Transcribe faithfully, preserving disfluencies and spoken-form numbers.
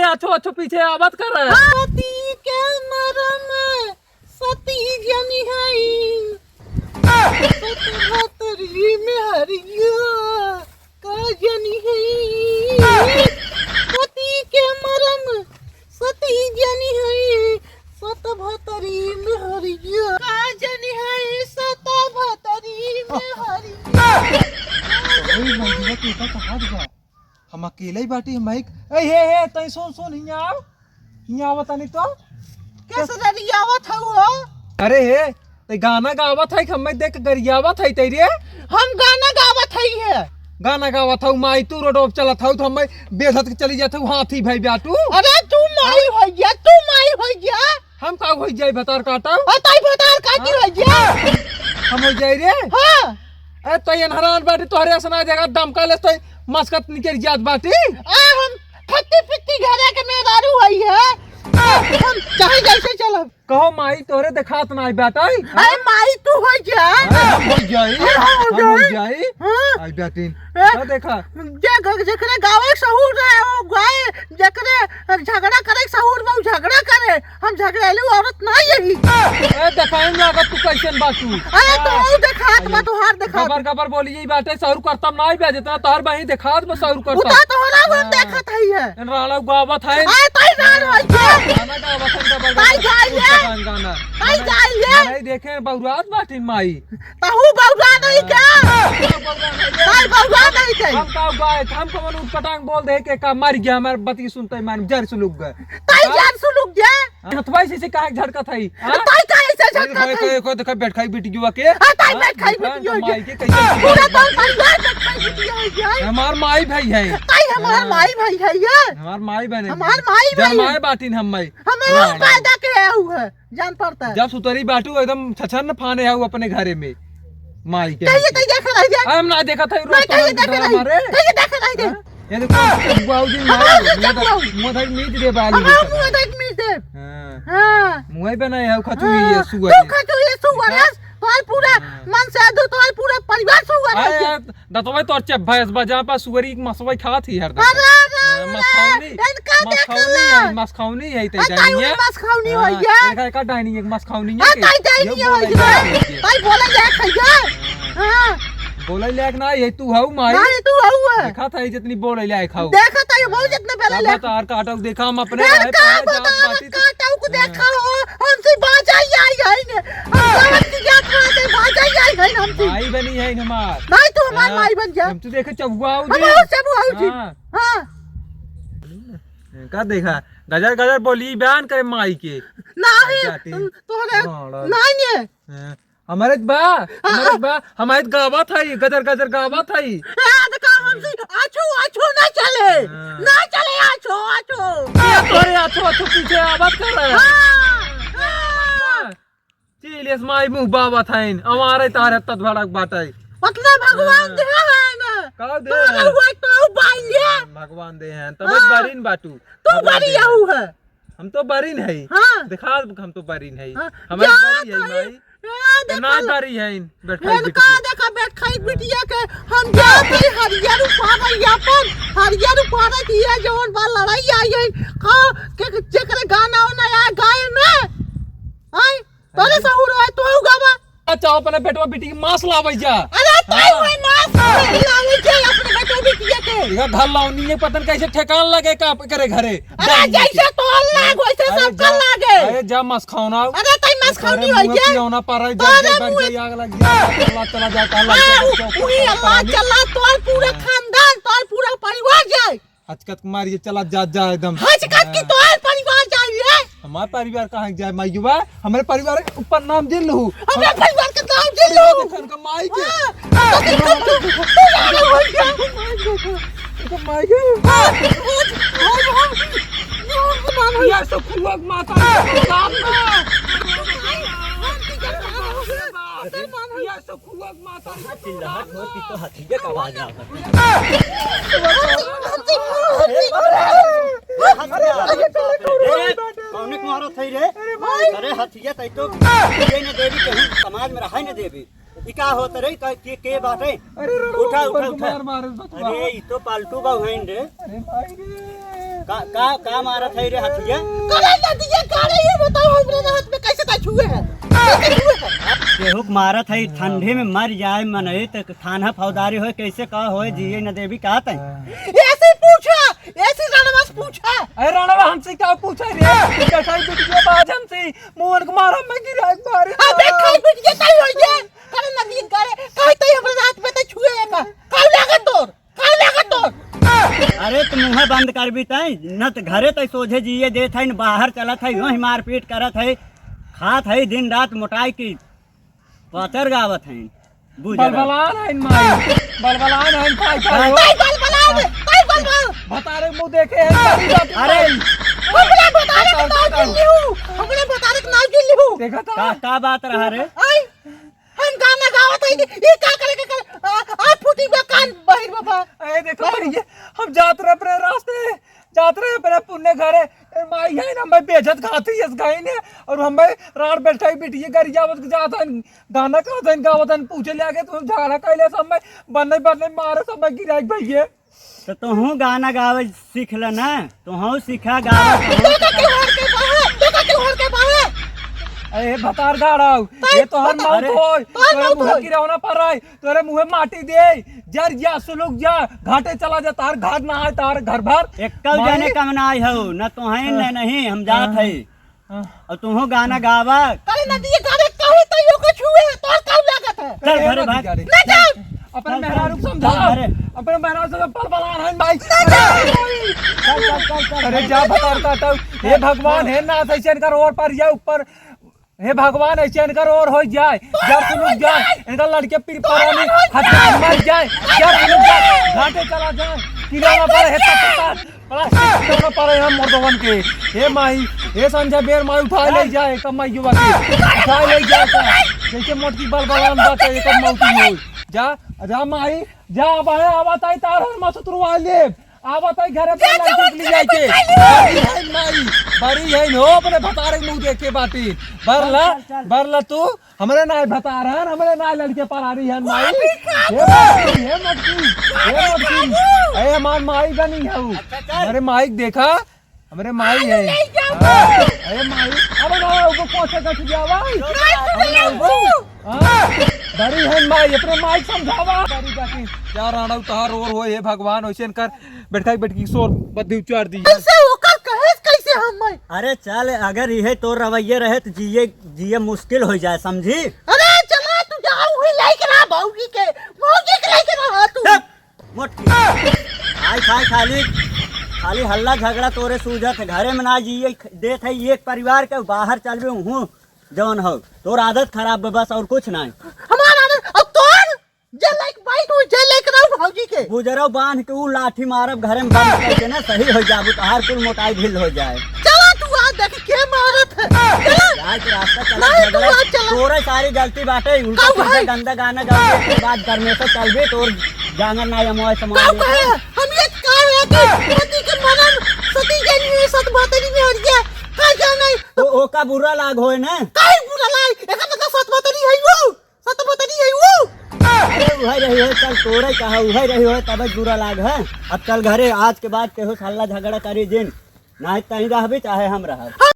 अच्छो, अच्छो, पीछे आवत कर। पति के मरम सती जनी हई, सत भतरी में हरिया का जनी हई। पति के मरम सती जनी हई, सत भतरी में हरिया का जनी हई, सत भतरी में हरिया। ओए, मंदिरा के ऊपर तो हाथ बा। हम अकेले ही बाटी, हम माइक। ए, हे, हे, तई सुन, सुन, हियाँ आव। हियाँ आव तनी तो। कैसे गरियावत हऊ हो? अरे हे, तई गाना गावत है, हमें देख गरियावत है तई रे। हम गाना गावत है ये। गाना गावत हऊ, माई तू रोड पे चलत हऊ, तो हमें बेधत के चली जात हऊ, हाथी भाई ब्याटू। अरे तू माई हो गया, तू माई हो गया। हम का हो जाई भतार काटा? आ, तई भतार काटी हो गया। हम हो जाई रे? हाँ। ए, तई अनहरान बाटी, तोहरे असना जगह दमका लेस, तई मस्कत निकल जात बाटी। आ, हम फत्ती फित्ती घरे के मेहरारू हई है। आ, हम चाहे जैसे चलब। कहो माई, तोहरे देखात नाई बाटई। अरे माई, तू हो जा। अरे हम हो जाई, अरे हम हो हम हो जाई। जाई। हाँ। आई बाटिन। ए, का देखा? जे ग-, जेकरे गावे के सहूर रहे, वो गाए, जेकरे झगड़ा करे के सहूर बा, वो झगड़ा करे। हम झगड़ेलू औरत नाई यही। ए, देखाई ना, अगर तू कैसन बाटू। अरे, तो हाँ। वो देखात बा, तोहार देखात। गबर गबर बोली, यही बाटे, सहूर करतम नाई बा, जितना तोहर बहिन देखात बा, सहूर करतम। उता तोहरा वो हाँ। देखत हई है। इन राणा गावत है। अरे, तई जान होई के। गाना गावत है, गबर गबर। तई जाई उठा है। गान गाना। तई जाई है। नहीं देखे, बौरात बाटिन माई। तहू बौरा नहीं हाँ। क्या? तहू बौरा नहीं क्या? तई बौरा नहीं के। हम का गाए, हम कौन उटपटांग बोल दे के का मर गया, हमार बती सुनते मान जर सुलुक गए। तई हाँ? जर सुलुक गए। हथवा से, से काहे झड़कत है? हाँ? तई काहे से अरे झड़कत भाई, है? कोई, कोई देखा बैठ खाई बिटिया के। हाँ, तई हाँ? बैठ खाई देखा बिटिया तो के। माई के कैसे पूरा तो परिवार बैठ खाई बिटिया हो गया। हमार माई भाई है। तई हमार हाँ। माई भाई है ये। हमार माई बहन है। हमार माई जब भाई। माई बाटिन हम माई। हम राणा। पैदा के है हुआ। जान पड़ता है। जब सुतरी बाटू एकदम छछन फाने है वो अपने घरे में। माई के कहिए हाथे। तो देखा रह जाए। हम ना देखा था, नहीं, रोज कहिए तो देखा डरा नहीं। मारे। कहिए देखा रह जाए। हाँ? ये देखो, बाबूजी हमारा मारे, मुंह तक, चपराऊ। मुंह तक मीच दे बाली हमारा देखा मुंह था। तक मीच दे। हाँ। हाँ। मुंह पे नहीं है, खचुई है, हाँ, सुअर तू है। खचुई है, सुअर है। हाँ। तोर पूरा हाँ। मन से दो, तोर पूरा परिवार सुअर है। अरे यार, दतवई तोर चेप भैंस बा, जहाँ पर सुअरी मसवई खात ही हरदम। अरे, अरे, हाँ, अरे, मसखौनी, इनका देख मसखौनी ला। है, मसखौनी है, तै अरे, ताई डाइनी है। मसखौनी हाँ, होइया। देखा, देखा, डाइनी है, मसखौनी है हाँ, के? ताई डाइनी ये है, बोले होइया। जाए, ये। ताई बोले जाए, खैया। हाँ। हाँ। बोले लायक ना, ये तू हऊ माई। ना, ये तू हऊ है। देखा था, ये जितनी बोले लायक हऊ। देखा था, ये बहुत जितने बोले अब लायक। तार काटऊ, देखा हम अपने देख रहे का पहले बता, जात बाटी तो काटऊ को हाँ। देखा हो, हमसे बाजा ही आई, आई ने। हम गाँव की जात रहा थे, बाजा ही आई, आई हमसे। माई बनी है हमार। भाई, तू हमार हाँ। माई बन जा। हम तो देखे चबुआ आऊ हम जी। और चबुआ आऊ जी। हाँ। हाँ। का देखा? गजर गजर बोली बयान करे माई के। नहीं, आई जाती। तोहरे राड़ा। नहीं है। हाँ। हमारे बा, हमारे हाँ। बा, हमारे गावत है, गजर गजर गावत है। ए, देखा हमसे आछो, आछो ना चले। हाँ। ना चले आछो, आछो। ये तोरे आछो, आछो पीछे आवाज कर रहा है। हाँ, हाँ। हाँ। चीलियस माई मुँह बाबत हईन, हमारे तारे तत भड़क बाटई। मतलब भगवान हाँ। दे है ना। का दे तोरे है? हुआ तो बाइले। भगवान दे हैं, तब हाँ। बारिन बाटू। तू भगवान बड़ी दे हैं। आऊ है। हम तो बारिन है। हाँ। देखा, हम तो बारिन है। हाँ। हमारे जा बारी है, तारी। माई। ए, तो देखा ना ल-, बारी है, बैठ ए, खाई तो बिटिया। का देखा, बैठ खाई हाँ। बिटिया के, हम जा तारी हरियर उपार है, अपन हरियर उपार है कि ये जवन बा लड़ाई आई है, का, के, जेकरे गाना वाना आ गाए ना, आई, तोरे अरे। सहूर है, तू गावा। अच्छा, अपने बेटवा बिटी के मांस लावे जा। अरे, ताई हाँ। वही मांस लावे जा, अपने बेटवा बिटिया के। इधर घर लाओ, नहीं है, पता नहीं कैसे ठेकान लगे का करे घरे। अरे, जैसे तोर लाग, वैसे अरे, सबका जा, लागे। अरे, जा मसखौना। अरे, तई मसखौनी तोरे होई मुँह के। पियौना पर आई, जा, तोरे जा, बैठ मुँह जा, आग लग जा, चला, चला जा, चला, हाँ, चला, उ-, चला, उही चला, अल्लाह, चला, चला, तोर पूरा हाँ। खानदान, तोर पूरा परिवार जाए। हचकत मारिए, चला, जा, जा, एकदम। हचकत की हाँ। तोर परिवार जाए रे। हमार परिवार कहाँ जाए, माई जुबा? हमरे परिवार के ऊपर नाम जिन लहू। हमरे परिवार के नाम जिन लहू। देखन का माई के। हाँ, तो देखन तू, तू जाने हो गया। तो माई के। हाँ, हाँ, हाँ, हाँ। ये तो खुआक माता है, बाप रे। ये तो खुआक माता है। चिल्लाहट हो कि तो हथिये का आवाज आवत। ए, कौने के मारत है रे? अरे हथिया तई तो ये न देवी, कहीं समाज में रहे न देवी। ई का होत रे? का, के, के बाटे? अरे रणवा उठा, उठा, ऊपर उठा। मार, मार, बचवा। अरे, ई तो पालतू बा हईन रे। अरे भाई रे। का, का, का मारत है रे हथिया? करे ना दिए, करे ये बताओ, हमरे हाथ में कैसे ता छुए है? कैसे छुए है? केहू के मारत है, ठंडी में मर जाए मनई, त थाना फौजदारी होए, कैसे का होए, जिए न देवी का तै? ऐसे ही पूछा, ऐसे ही रणवा से पूछा। अरे रणवा हमसे का पूछा रे? कैसा ही वीडियो बाज हमसे, मोहन कुमार हमें गिरा के मारे। अबे खाई पीट के तई होइए। करे ना दिए, करे, कहीं तई हमरे हाथ में तई छुए है का? खाऊ लागत तोर। का लागत तोर? अरे, तू मुँह बंद करबी तैं, न त घरे तैं सोझे जिए देत है, न बाहर चलत है, यूं ही मारपीट करत है, खात है दिन रात मोटाई की पाचर गावत है, बुझ रहा। बलबलान है माई, बलबलान है माई, का हो? तैं बलबलान, तैं बलबलान। भतारे मुँह देखे है, अरे। हमरे भतारे के नाव गिन लिहू, हमरे भतारे के नाव गिन लिहू। देखा था? का, का बात रहा रे? आई। हम गाना गावत हई, ई का करे के करे? आ, आ फूटी बा कान बहिर बाबा। ए, देखो, बहिर। ये हम जात रहे अपने रास्ते, जात रहे अपने पुण्य घरे। ए, माई है ना, मैं बेइज्जत खाती इस गाई ने, और हम भाई राड़ बैठा ही बिटिये गाड़ी जावत के जात हन, गाना गावत हन, गावत हन, पूछे ले आके, "तुम झगड़ा कैले सब में बनने, बनने मारे सब में गिराई भैया।" तो तोहू गाना गावे सीख ले ना, तोहू सीखा गावे, तोहू देखा सीखा। के होड़ के बाहे, देखा के होड़ के बाहे। अरे भतार गाड़ाऊ, तार ये तोहर भतार मौत अरे। होय, तोहर तोरे मौत मुँहे होय। किरौना पर आए, तोरे मुँहे माटी दे, जर जा सुलुक जा, घाटे चला जा, तार घाट ना आए, तार घर भर। एक्कल माई। जने कम ना आई हो, न तोहे न हाँ। नहीं, हम जात हाँ। है। हाँ। और तुहू गाना गावा। करे ना दिए गावे कहू तो यो कुछ हुए, तोर का लागत है? चल ए, घरे मत भाग। गाड़ी। ना जाओ। अपने चल, मेहरारू चल, को समझाओ। चल घरे। अपने मेहरारू से बलबलान है भाई। ना जाओ। चल, चल, चल, चल, अरे चल। जा बता, बता, बता। हे भगवान, हे नाथ, ऐसे इनका रोड पर या ऊपर, हे भगवान, ऐसे इनका रोड हो जाए, जा सुलुक जाए, इनका लड़के पीर परानी हत्या मर जाए, जा सुलुक जाए, घाटे चला जाए, किनारा पर है तब तक। प्लास्टिक के ऊपर पड़े हैं मर्दवन के। हे माई, हे संझा बेर माई उठा ले जाए, कब माई युवा के उठा ले जाए का? जैसे मोटकी बलबलान बात है, एक मौत ही हो। जा, जा माई, जा, अब है, आवा ताई तार हर मासु तुरवा ले। आवा ताई घरे पर जा, लड़की जा, के लिए जाए के। जा, जा, जा। बड़ी है माई, बड़ी है हो, अपने भतारे के मुँह देख के बाटी। बरला, चल, चल, चल। बरला तू, हमरे नाय भतार हन, हमरे नाय लड़के परारी हन, माई। मामी का हे मटकी, हे मटकी, हे मटकी। ए, हमार माई बनी हऊ। अच्छा, चल। अरे माई देखा, हमरे माई है। ले जाओ। हाँ, अरे माई, अब ना, वो कौन सा कट गया भाई? नहीं, तू अब ले ना, जाओ। हाँ, बड़ी है माई, अपने माई समझावा। बड़ी जाके, क्या राणा उतार और हो, हे भगवान, वैसे इनकर बैठका बैठकी शोर बद्दी उचार दी। कैसे ओकर कहेस कैसे हम मैं? अरे चल, अगर इहे तोर रवैये रहे त जिए, जिए मुश्किल हो जाए, समझी? अरे चला तू जा, वही लेके रहा भौजी के, भौजी के लेके रहा तू। चुप, मोटकी। आई खाई खाली, खाली हल्ला झगड़ा तोरे सूझत है, घरे में ना जिए देत है एक परिवार के, बाहर चलबे उहूँ जवन हो। तोर आदत खराब बा बस, और कुछ ना है। हमार आदत, अब तोर जे लाइक बाइट हो, जे लाइक रहो भौजी के। बुजरव बांध के ऊ लाठी मारब घरे में बंद करके ना, सही हो जाबू, तोहार कुल मोटाई ढील हो जाए। चला तू आज देख के मारत है। चला। जाए के रास्ता चला, नहीं, तू झगड़ा, आज चला। तोरे सारी गलती बाटे, उल्टा काऊ सीधा भाई? गंदा गाना गावे के बाद घर में से चल भी तोर जांगर ना ये मोए समान काऊ लेके। कहे? हम ये कहे है कि पति के मरम सती के लिए सत बातरी में हट गया। का जाने? तो ओका बुरा लाग होए ना? काहे बुरा लाग? एकर मतलब सत बातरी है वो। सत बतनी है वो। अरे उहे रही हो, चल तोरे कहा, उहे रही हो, तब बुरा लाग है। अब चल घरे, आज के बाद केहू से हल्ला झगड़ा करी जिन, नाहीं तहीं रहबी चाहे हम रहब।